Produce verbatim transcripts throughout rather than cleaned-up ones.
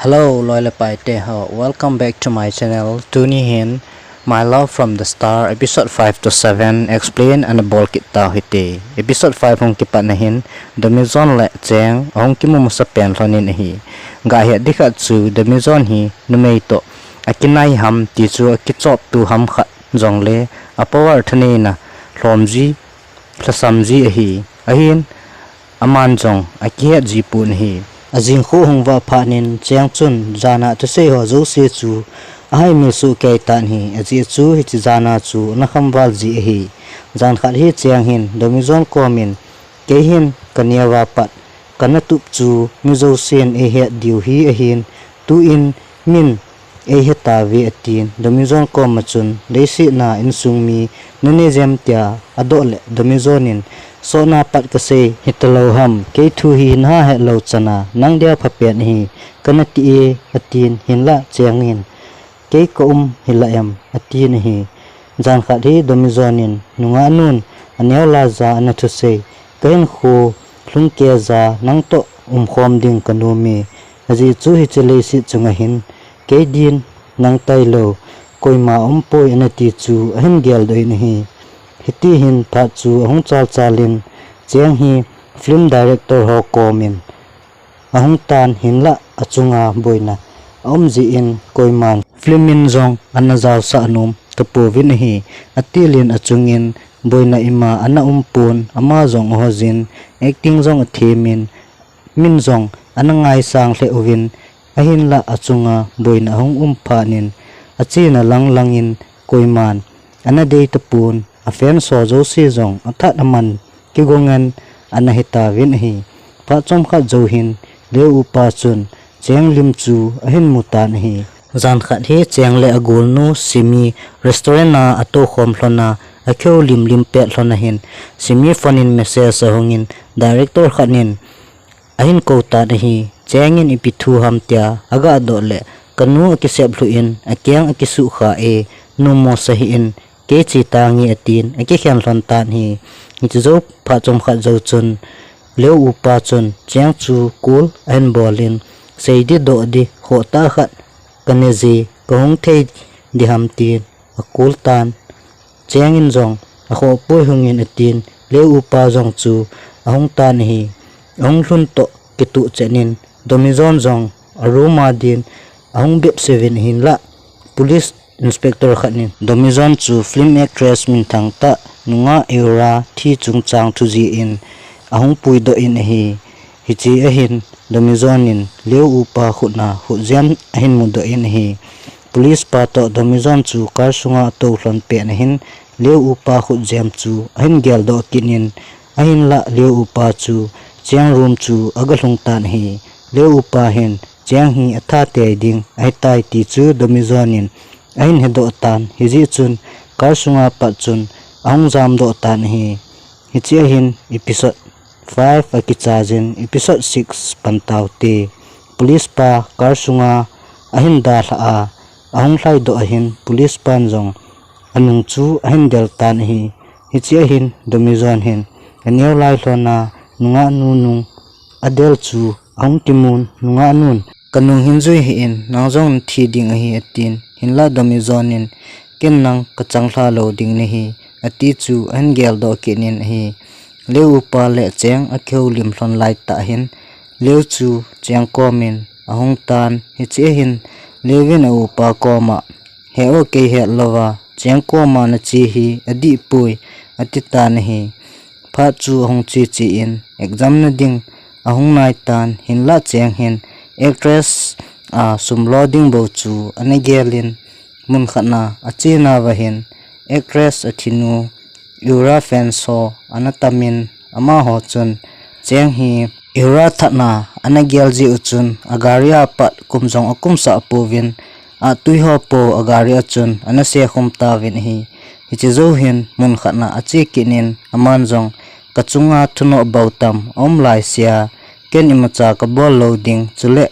Hello, loi le pai te ho. Welcome back to my channel. Tuni hin, My Love from the Star, episode five to seven, explain ana bol kit tau hite. Episode five hung kipat na hin, Domijon le Cheng, ahung kimu masa pen lhonin ahi. Ga het dikhat chu, Domijon hi, numei to, akinai ham, ti chu akichop tu ham khat, jongle, a power thaneina, lhomji, lhasam ji ahi. Ahin, aman jong akihet ji pon ahi. Ajing khu hung va phat nin Cheng chun jana thusei ho jouse chu ahai mil su kei tan ahi. Ajeh chu hiche jana chu ana kham val ji ahi. Jan khat hi Cheng hin Domijon komin kei hin ka neo va pat kana tup chu mi jousen eihet diu hi ahin tu in min ei heta ve atin, Domijon koma chun, leiset na insung mi nane jem tia adoh le Domijon in, sotna pat kasei hitalou ham, kei thu hi naha het lou chana, nang dia phapen ahi, kana ti e, atin, hinlah Cheng in, kei ka um hila em, atin ahi. Jan khat hi Domijon in, nungah nun, aneo laija ana thusei, ka hinkho lhung keija nang toh umkhom ding ka nom e, ajeh chu hiche leiset chunga hin, kei din nang tailou, koima umpoi ana ti chu ahin geldoh in ahi. Hiti hin phat chu ahung chal chal in, Cheng hi film director ho komin ahung tan hinlah achunga boina aum jeh in koiman film in jong ana jaosah nom tapouvin ahi. Atil in achungin boina ima ana um pon, ama jong ahojin acting jong athemin min jong ana ngaisang lheh uvin, ahinlah achunga boina ahung um phat in achena lang langin koiman ana dei tapon, a fans ho jouse jong athat aman kigongen ana hitauvin ahi. Phat chomkhat jou hin Leo upa chun Cheng lim chu ahin mu tan ahi. Jan khat hi Cheng le agolnu Simi restaurant a atoukhom lhona, akheu lim lim pet lhona hin Simi phone in message ahungin director khat in ahin kou tan ahi. Cheng in ipi thu ham tia aga doh le, kanu akisep lhu in, akeng akisuh kha e, numo sa hih in, kei che tange atin, akikhen lhon tan ahi. Hiche jou phat chomkhat jou chun, Leo upa chun, Cheng chu call ahin bol in, sei di doh di, khohtah khat, kane je, kahung thei di ham tin, acall tan. Cheng in jong, akhoh poi hungin atin, Leo upa jong chu, ahung tan ahi, ahung lhun toh, kituh chen in, Domijon jong, a room a din, ahung bep seuvin ahinlah, police inspector khat in, Domijon chu film actress minthang tah, nungah Eura thi chungchang thu jeh in, ahung puidoh in ahi, hiche ahin, Domijon in, Leo upa khutna, khutjem ahin mudoh in ahi. Police pa toh Domijon chu car sunga atou lhon pet na hin, Leo upa khutjem chu ahin geldoh kit in, ahinlah Leo upa chu Cheng room chu aga lhung tan ahi. Leo upa hin Cheng hi atha tei ding ahitai ti chu Domijon in ahin hedoh tan, hijeh chun car sunga pat chun ahung jamdoh tan ahi. Hiche ahin episode five akichai jin episode six pan taute. Police pa car sunga ahin dalha a, ahung lhaidoh ahin police pan jong anung chu ahin del tan ahi. Hiche ahin Domijon hin aneo lai lhona nungah nu nung adel chu ahung kimun, nungah nun, kanung hin jui hih in, nang jong nathi ding ahi atin, hinlah Domijon in, ken nang kachang lha lou ding nahi, ati chu ahin geldoh kit in ahi. Leo upa le Cheng akheu lim lhon laitah hin, Leo chu Cheng komin ahung tan, hiche ahin, Leo in a upa koma, he o kei het louva, Cheng koma nache hi adih poi, ati tan ahi. Phat chu ahung che che in, exam na ding ahung nai tan, hinlah Cheng hin, actress a sum lo ding bou chu ana gel in, mun khat na achena uva hin, actress athinu, Eura fans ho ana tam in, amaho chun, Cheng hi Eura thatna ana gel jeh u chun, agari a pat kum jong akumsah pouvin, atui ho po agari a chun ana sekhum tauvin ahi. Hiche jou hin mun khat na ache kit in, aman jong kachunga thunoh bou tam aum laisea, ken imacha kabol lou ding, chule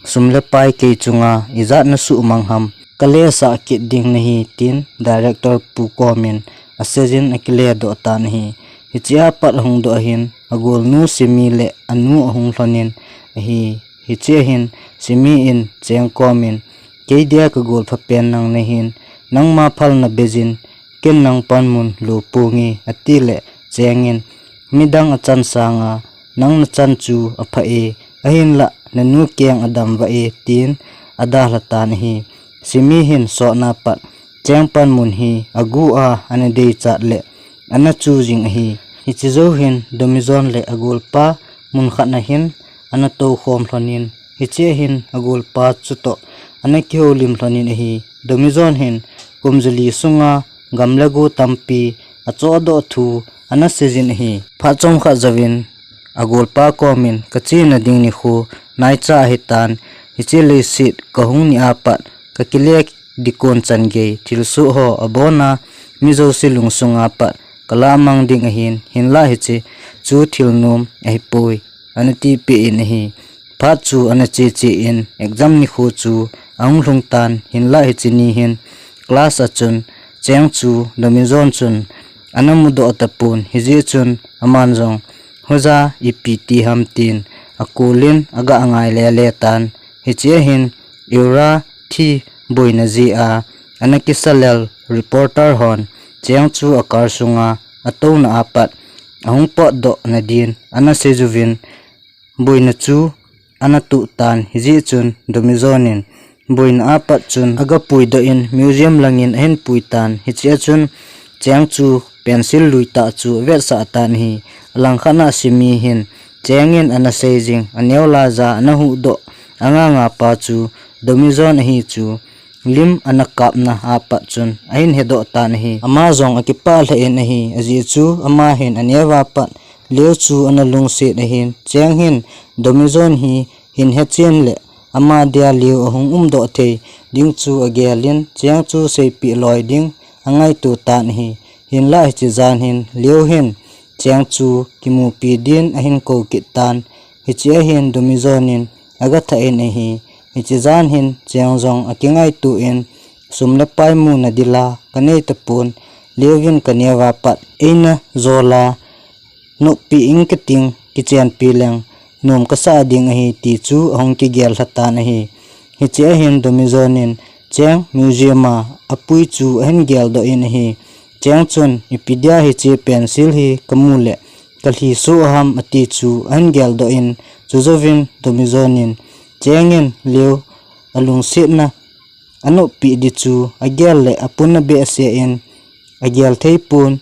sum le pai kei chunga ijat nasuhmang ham, kalesah kit ding nahi, tin director pu komin aseijin akiledoh tan ahi. Hichea pat ahung doh ahin, agolnu Simi le anu ahung lhon in ahi. Hichea hin Simi in Cheng komin, kei dia ka gol phapen nang nahin, nangma phalna bejin, ken nang panmun lo ponge, ati le Cheng in, midang achan sanga nang nachan chu apha e, ahinlah nanu keng adam va e, tin adalha tan ahi. Simi hin sotna pat Cheng panmun hi agu a ana deichat le ana chu jing ahi. Hiche jou hin Domijon le agolpa mun khat na hin ana toukhom lhonin, hichea hin agolpa chutoh ana kihoulim lhonin ahi. Domijon hin kum jali sunga gam le go tampi achohdoh thu ana seijin ahi. Phat chomkhat jouvin agolpa komin, ka chena ding nikho naicha ahitan, hiche leiset kahung ni a pat ka kile dikon chan gei thilsoh ho abona mi jouse lungsunga pat ka lamang ding ahin, hinlah hiche chu thil nom ahipoi, ana tipeh in ahi. Phat chu ana cheche in exam nikho chu ahung lhung tan, hinlah hiche ni hin class a chun Cheng chu Domijon chun ana mudoh tapon, hijeh chun aman jong, hoja ipi ti ham, tin akolin aga ngai lele tan. Hichea hin Ira thi boina jeh a ana kisa lel reporter hon Cheng chu a car sunga atouna a pat ahung potdoh nadin ana seijuvin, boina chu ana tuh tan, hijeh chun Domijon in boina a pat chun aga puidoh in museum langin ahin pui tan. Hichea chun Cheng chu pencil lui tah chu avetsah tan ahi. Alangkhat a Simi hin Cheng in ana seijing, aneo laija ana huhdoh anganga pa chu Domijon ahi chu lim ana kapna a pat chun ahin hedoh tan ahi. Ama jong akipah lheh in ahi, ajeh chu ama hin aneo a pat Leo chu ana lungset ahin, Cheng hin Domijon hi hin hechen le ama dia Leo ahung umdoh thei ding chu agelin, Cheng chu seipeh loi ding angaito tan ahi. Hinlah hiche jan hin Leo hin Cheng chu kimupi din ahin kou kit tan. Hichea hin Domijon in aga thah in ahi. Hiche jan hin Cheng jong akingaito in, sum le pai muna dila kanei tapon, Leo in kaneo a pat eina jol a noppi ing kating, kichenpi leng nom kasah ding ahi, ti chu ahung kigel lha tan ahi. Hichea hin Domijon in Cheng museum a apui chu ahin geldoh in ahi. Cheng chun, ipi dia hiche pencil hi kamu le kalhi soh ham, ati chu ahin geldoh in, chujouvin Domijon in Cheng in Leo alungsetna anoppeh di chu agel le apun abehseh in, agel thei pon,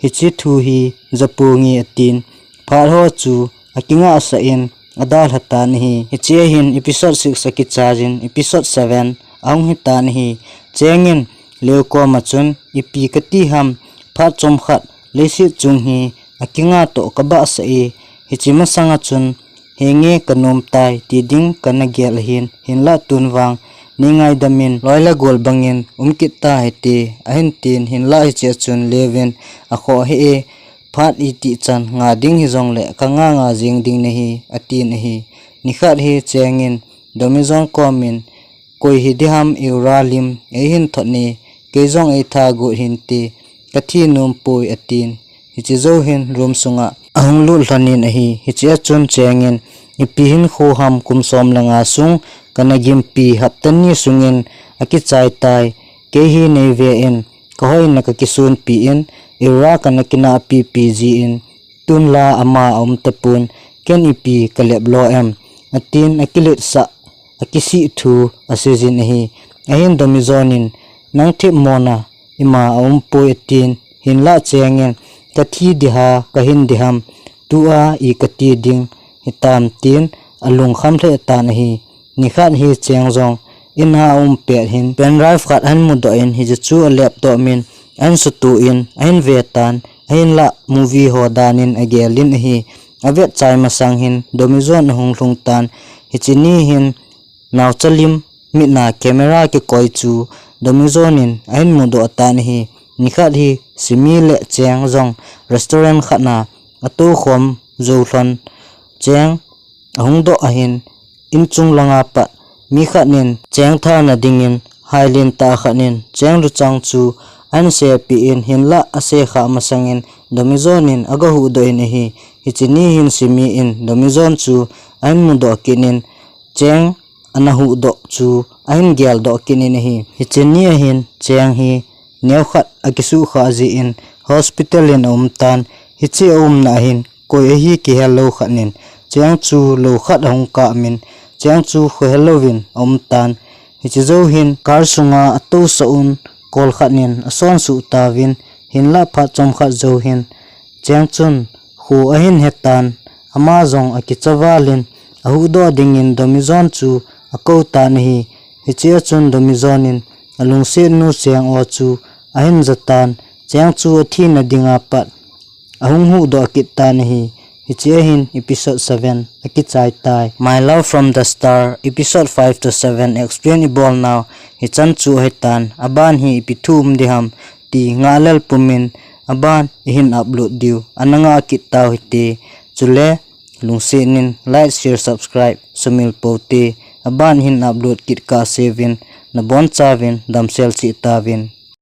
hiche thu hi japonge, atin, phat ho chu akingahsah in adalha tan ahi. Hichea hin episode six akichai jin episode seven ahung hitan ahi. Cheng in Leo koma chun, ipi kati ham, phat chomkhat leiset chung hi akingah toh kabahsah e, hiche masanga chun henge kanom tai ti ding kana gel ahin, hinlah tun vang neingaidam in, loi le gol bangin um kit tahite, ahin tin, hinlah hichea chun Leo in, akhoh hih e, phat itih chan nga ding hijongle kanga nga jeng ding nahi, atin ahi. Nikhat hi Cheng in Domijon komin, koi hi diham, Ira lim eihin thot e, kei jong eitha got hinte, kathi nompoi, atin. Hiche jou hin room sunga ahung lut lhonin ahi. Hichea chun Cheng in, ipi hinkho ham, kum som le nga sung kana gimpi, hapta ni sungin akichai tai, kei hi neive in, kahoina kakisonpi in, Ira kana kinahpipi jin, tunla ama aum tapon, ken ipi kalep lou em, atin akiletsah, akisih thu aseijin ahi. Ahin Domijon in, nang themmona ima aumpoi, atin, hinlah Cheng in, kathi diha, kahin diham, tua i kati ding hitam, tin alungkham lheh tan ahi. Nikhat hi Cheng jong in a aum pet hin, pen drive khat ahin mudoh in, hiche chu alaptop in ahin sutoh in ahin ve tan, ahinlah movie ho danin agelin ahi. Avetchai masang hin Domijon ahung lhung tan, hiche ni hin naocha lim mitna camera kikoi chu Domijon in ahin mudoh tan ahi. Nikhat hi Simi le Cheng jong restaurant khat na atoukhom jou lhon, Cheng ahung doh ahin, inchung langa pat mi khat in Cheng thana dingin hailen tah khat in Cheng luchang chu ahin sepeh in, hinlah asekhah masangin Domijon in aga huhdoh in ahi. Hiche ni hin Simi in Domijon chu ahin mudoh kit in, Cheng ana huhdoh chu ahin geldoh kit in ahi. Hiche ni ahin Cheng hi neokhat akisuhkhah jeh in hospital in aumtan, hiche aumna ahin koi ahi kihel lou khat in Cheng chu lou khat ahung kap in, Cheng chu khohel louvin aumtan. Hiche jou hin car sunga atousah un kol khat in asonsuh tauvin, hinlah phat chomkhat jou hin Cheng chun kho ahin hetan, ama jong akicha valin ahuhdoh dingin Domijon chu akoutan ahi. Hichea chun Domijon in alungsetnu Cheng o chu ahin jatan, Cheng chu athina dinga pat ahung huhdoh kit tan ahi. Hichea hin episode seven akichai tai. My Love from the Star episode five to seven explain ibolnau hichan chu ahitan, aban hi ipi thu um diham ti ngahlel pumin aban ihin upload diu ana ngah kit tau hite. Chule lungset in like, share, subscribe sumil poute, aban ihin upload kit kahseuvin nabonchauvin damsel cheh tauvin.